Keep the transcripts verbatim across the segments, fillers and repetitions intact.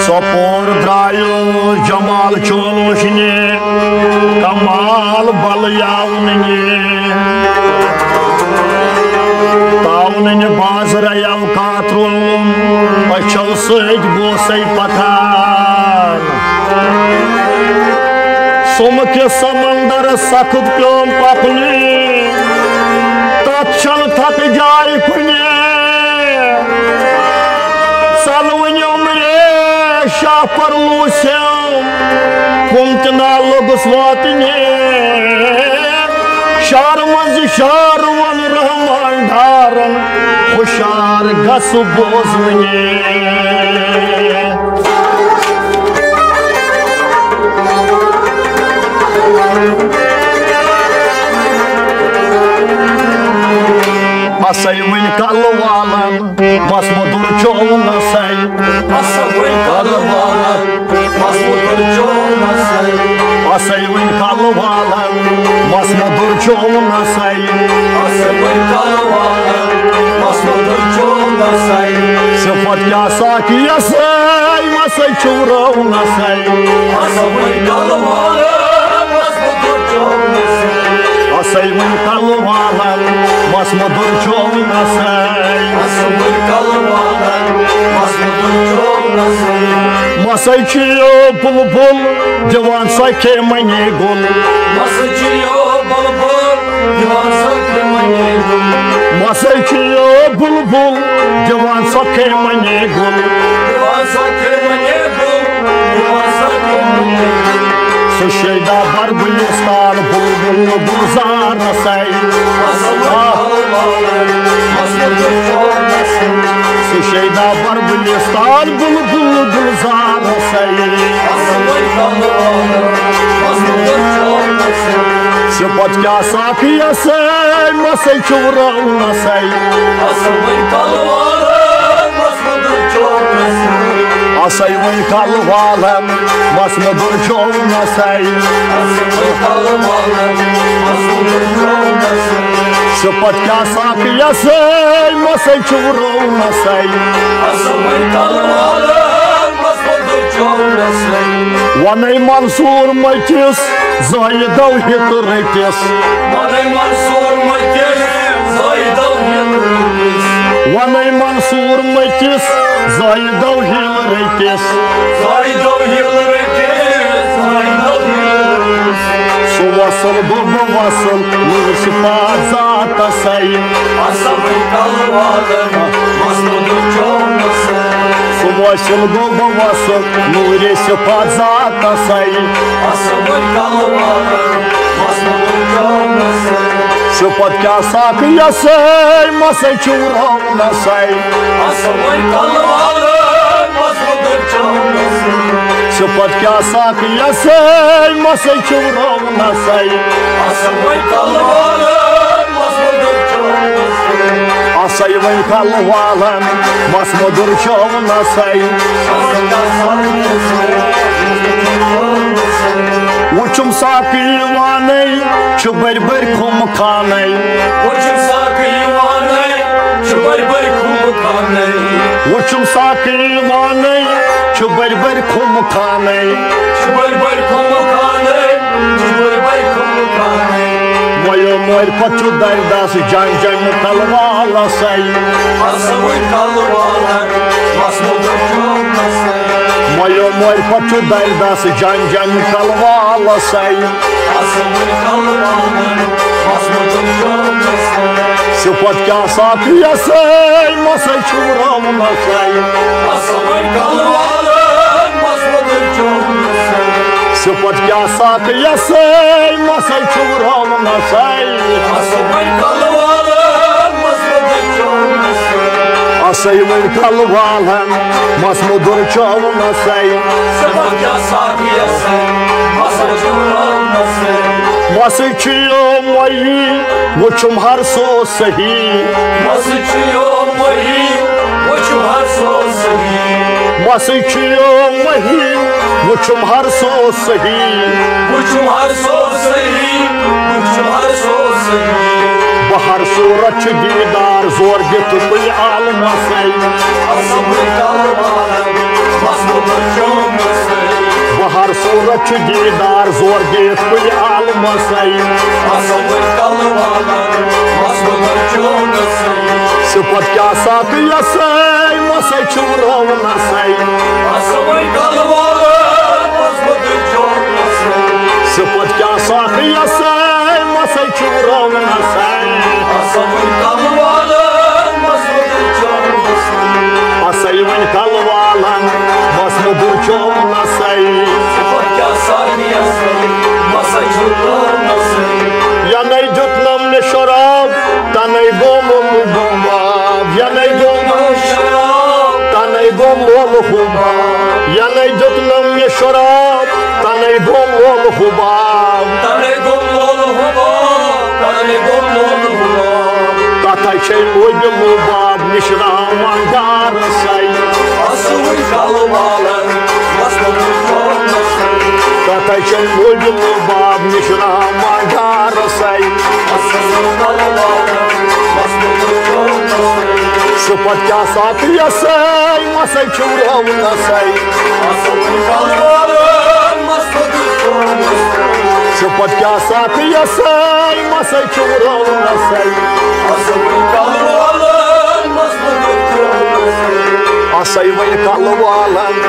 ژۄپور drive جمال چون وٕچھنہِ، کمال بلیاونہِ۔ تاونہِ بازرَیو کاترووُم، أچھو سۭتۍ گوسَے پکان۔ سُم کہِ سمندر سخت پیوم پکنہِ، تتھ چھل تھک جاے کُنہِ۔ ژلوٕنۍ عمرِ شاہ پرلوسیو، کُم تہِ نا لوٚگُس واتنہِ۔ شہر منٛز شہر وَن رحمان ڈارن، ہُشار گژھ بوزوٕنہِ۔ اسے وٕنۍ کلہٕ والن، مس مۄدُر چوٚو نسے۔ اسے وٕنۍ کلہٕ والن، مس مۄدُر چوٚو نسے۔ اسے وٕنۍ کلہٕ والن، مس مۄدُر چوٚو نسے۔ اسے وٕنۍ کلہٕ والن، مس مۄدُر چوٚو نسے۔ صفت کیٛاہ ساقیَس، مسے چُورو نسے۔ اسے وٕنۍ کلہٕ والن، مس مۄدُر چوٚو نسے۔ اسے وٕنۍ کلہٕ والن، مس مۄدُر چوٚو نسے۔ اسے وٕنۍ کلہٕ والن، مس مۄدُر چوٚو نسے۔ مسے چھُ یہِ بُلبُل دِوان سۄ کھے منی گُل۔ مسے چھُ یہِ بُلبُل دِوان سۄ کھے منی گُل۔ مسے چھُ یہِ بُلبُل دِوان سۄ کھے منی گُل۔ دِوان سۄ کھے منی گُل۔ سُہ شیدا بر گُلستان بُلبُل گُلزار رسائی۔ سُہ شیدا بر گُلستان بُلبُل گُلزار رسائی۔ صفت کیٛاہ ساقیَس، مسے چُورو نسے۔ اسے وٕنۍ کلہٕ والن، مس مۄدُر چوٚو نسے۔ صفت کیٛاہ ساقیَس، مسے چُورو نسے۔ ونے منصور مٔتِس، زٲہِدو ہِت رٔٹِس۔ ونے منصور مٔتِس، زٲہِدو ہِت رٔٹِس۔ ونے منصور مٔتِس، زٲہِدو ہِل رٔٹِس۔ زٲہِدو ہِل رٔٹِس، زٲہِدو ہِل رٔٹِس۔ سُہ وصل گوٚو بہٕ وصل، نوٗر صفات ذاتسے۔ اسے وٕنۍ کلہٕ والن، مس مۄدُر چوٚو نسے۔ سُہ وصل گوٚو بہٕ وصل، نوٗرِ صفات ذاتسے۔ اسے وٕنۍ کلہٕ والن، مس مۄدُر چوٚو نسے۔ صفت کیٛاہ ساقیَس، مسے چُورو نسے۔ اسے وٕنۍ کلہٕ والن، مس مۄدُر چوٚو نسے۔ صفت کیٛاہ ساقیَس، مسے چُورو نسے۔ اسے وٕنۍ کلہٕ والن، مس مۄدُر چوٚو نسے۔ اسے وٕنۍ کلہٕ والن، مس مۄدُر چوٚو نسے۔ وُچھُم ساقی یِوانَے، چھُ بٔرۍ بٔرۍ خُم خانَے۔ وُچھُم ساقی یِوانَے، چھُ بٔرۍ بٔرۍ خُم خانَے۔ وُچھُم ساقی یِوانَے، چھُ بٔرۍ بٔرۍ خُم خانَے۔ چھُ بٔرۍ بٔرۍ خُم خانَے، چھُ بٔرۍ بٔرۍ خُم خانَے۔ مۄیو مۄرِ پتہٕ چھُ دردس جان جان تلوالسے۔ اسے وٕنۍ کلہٕ والن، مس مۄدُر چوٚو نسے۔ مۄیو مۄرِ پتہٕ چھُ دردس جان جان تلوالسے۔ اسے وٕنۍ کلہٕ والن، مس مۄدُر چوٚو نسے۔ صفت کیٛاہ ساقیَس، مسے چُورو نسے۔ اسے وٕنۍ کلہٕ والن، مس مۄدُر چوٚو نسے۔ صفت کیٛاہ ساقیَس، مسے چُورو نسے۔ اسے وٕنۍ کلہٕ والن، مس مۄدُر چوٚو نسے۔ اسے وٕنۍ کلہٕ والن، مس مۄدُر چوٚو نسے۔ صفت کیٛاہ ساقیَس، مسے چُورو نسے۔ مسے چھُ یوم وحی، وُچھُم ہر سو صحیح۔ مسے چھُ یوم وحی، وُچھُم ہر سو صحیح۔ مسے چھُ یوم وحی، وُچھُم ہر سو صحیح۔ وُچھُم ہر سو صحیح، وُچھُم ہر سو صحیح۔ بہٕ ہر صورت چھُ دیٖدار زور دِتھ کُلہِ عالمسے۔ اسے وٕنۍ کلہٕ والن، مس مۄدُر چوٚو چھُ دیٖدار زور دِتھ کُنہِ عالمسے۔ اصل کلہٕ والن، مسلہٕ چونسے۔ صفت کیٛاہ سا تہٕ یسے، مسے چھُ رونسے۔ اصل کلہٕ والن، مسلہٕ چونسے۔ صفت کیٛاہ سا تہٕ یسے، مسے چھُ رونسے۔ اصل کلہٕ والن، مسلہٕ چونسے۔ اسے وۄنۍ کلہٕ والن، مس مُدُر چوم نسے۔ صفت کیٛاہ سا تہٕ یسے، مسے چھُ رونسے۔ ینے دیُتنم مےٚ شراب، تنے گوٚم بمباب۔ ینے دیُتنم شراب، تنے گوٚم لول حباب۔ ینے دیُتنم مےٚ شراب، تنے گوٚم لول حباب۔ تنے گوٚم لول حباب، تنے گوٚم لول حباب۔ تتھے چھے لوبہِ لوباب نشراوان ڈارسے۔ اصل کلہٕ والن، مسلہٕ چونسے۔ تتھے چھے لوبہِ لوباب نشراوان ڈارسے۔ اصل کلہٕ والن، مسلہٕ چونسے۔ صفت کیٛاہ سا تہٕ یسے، مسے چھُ رونسے۔ اصل کلہٕ والن، مسلہٕ چونسے۔ صفت کیٛاہ سا تہٕ یسے، مسے چھُ رونسے۔ اصل کلہٕ والن، مسلہٕ چونسے۔ اسے وۄنۍ کلہٕ والن،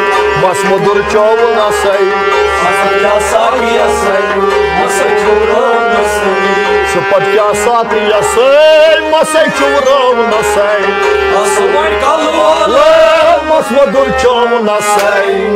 مس مُدُر چوم نسے۔ اصل کیٛاہ سا تہٕ یسے، مسے چھُ رونسے۔ صفت کیٛاہ سا تہٕ یسے، مسے چھُ رونسے۔ اصل وۄنۍ کلہٕ والن، مس مُدُر چوم نسے۔